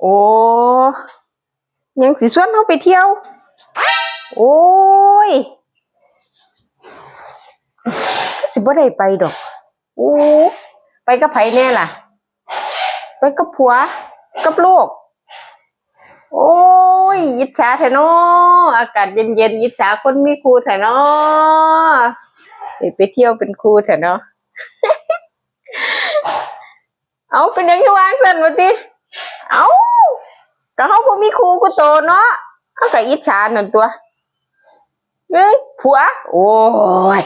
ໂອ້ ຍັງຊິຊວນເຮົາໄປທ່ຽວ? ໂອ້ຍ ຊິບໍ່ໄດ້ໄປດອກ. ໂອ້ ໄປກັບໃຜແດ່ລະ? ໄປກັບຜົວ ກັບລູກ. ໂອ້ຍ ອິດສາແທ້ເນາະ ອາກາດເຢັນໆ ອິດສາຄົນມີຄູ່ແທ້ເນາະ ໄດ້ໄປທ່ຽວເປັນຄູ່ແທ້ເນາະ. ເອົ້າ ເປັນຫຍັງຄືວ່າຈັ່ງຊັ້ນວະຕິ? ເອົ້າ ກໍເຮົາບໍ່ມີຄູ່ຄືໂຕເນາະ ເຮົາກໍອິດສານັ້ນຕົວະ. ເອີຍ ຜົວ ໂອ້ຍ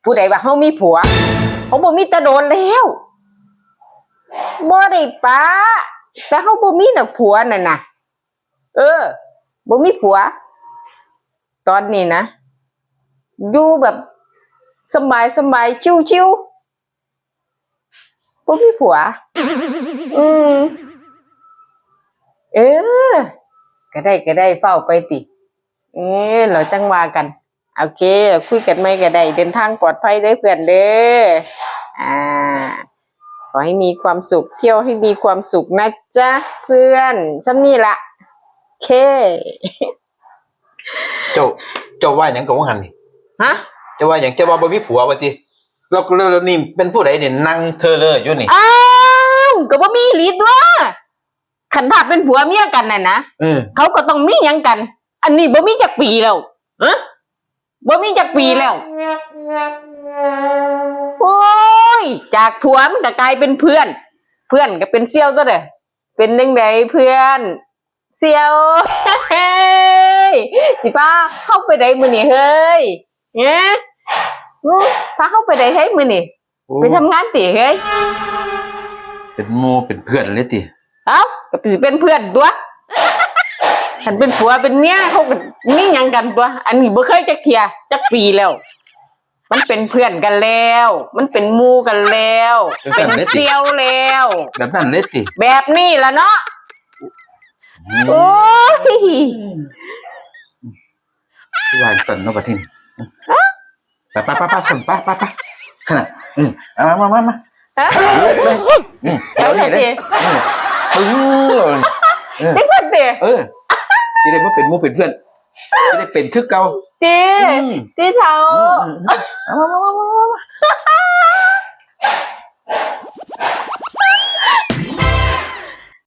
ຜູ້ໃດວ່າເຮົາມີຜົວ? ເຮົາບໍ່ມີແຕ່ດົນແລ້ວ ບໍ່ໄດ້ປະ ແຕ່ເຮົາບໍ່ມີດອກຜົວນັ້ນນະ. ເອີ ບໍ່ມີຜົວ ຕອນນີ້ນະ ຢູ່ແບບສະບາຍໆ ຊິວໆ ບໍ່ມີຜົວ. ອືມ ເອີ ກໍໄດ້ ກໍໄດ້ ເຝົ້າໄປຕິ. ເອີ ແລ້ວຈັ່ງວ່າກັນ. ໂອເຄ ຄຸຍກັນໃໝ່ກໍໄດ້. ເດີນທາງປອດໄພເດີເພື່ອນເດີ. ອ່າ ຂໍໃຫ້ມີຄວາມສຸກ ທ່ຽວໃຫ້ມີຄວາມສຸກນະຈ໊ະເພື່ອນ. ສ່ຳນີ້ລະ. ໂອເຄ. ເຈົ້າ ເຈົ້າວ່າຫຍັງກໍວ່າຫັ້ນນີ້? ຮະ? ເຈົ້າວ່າຫຍັງ? ເຈົ້າວ່າບໍ່ມີຜົວວ່າຕິ? ແລ້ວ ແລ້ວ ແລ້ວນີ້ເປັນຜູ້ໃດນີ້ ນັ່ງເທີເລີຢູ່ນີ້? ອ້າວ ກໍບໍ່ມີອີ່ຫຼີຕົວະ. ຄັນຖ້າເປັນຜົວເມຍກັນນັ້ນນະ ເອີ ເຂົາກໍຕ້ອງມີຫຍັງກັນ. ອັນນີ້ບໍ່ມີຈັກປີແລ້ວ. ຮະ? ບໍ່ມີຈັກປີແລ້ວ. ໂອ້ຍ ຈາກຜົວມັນກໍກາຍເປັນເພື່ອນ ເພື່ອນກໍເປັນສ່ຽວຕົວະເດີ. ເປັນຈັ່ງໃດເພື່ອນ? ສ່ຽວ ຊິພາເຮົາໄປໃດມື້ນີ້ເຮີ້ຍ? ຮະ? ອື ພາເຮົາໄປໃດເຮີ້ຍມື້ນີ້? ໂອ້ ໄປທຳງານຕິເຮີ້ຍ? ເປັນໝູ່ເປັນເພື່ອນເລີຍຕິ? ເອົ້າ ກໍຊິເປັນເພື່ອນຕົວະ. ຄັນເປັນຜົວເປັນເມຍ ເຮົາກໍມີຫຍັງກັນຕົວະ. ອັນນີ້ບໍ່ເຄີຍຈັກເທື່ອ ຈັກປີແລ້ວ. ມັນເປັນເພື່ອນກັນແລ້ວ ມັນເປັນໝູ່ກັນແລ້ວ ເປັນສ່ຽວແລ້ວ. ແບບນັ້ນເລີຍຕິ? ແບບນີ້ລະເນາະ. ໂອ້ຍ ຄືວ່າຈັ່ງຊັ້ນເນາະບັດນີ້. ໄປ ໄປ ໄປ ໄປ ໄປ ໄປ ຂະໜາດ ອື ມາ ມາ ມາ ມາ. ຮະ? ອື ໄປເລີຍຕິ? ອື ປຶ້ງເລີຍ. ເອີ ຈັ່ງຊັ້ນຕິ? ເອີ ຊິໄດ້ມາເປັນໝູ່ເປັນເພື່ອນ ຊິໄດ້ເປັນຄືເກົ່າຕິ? ອື ຕິເຖົ້າ. ອື ມາ ມາ ມາ ມາ.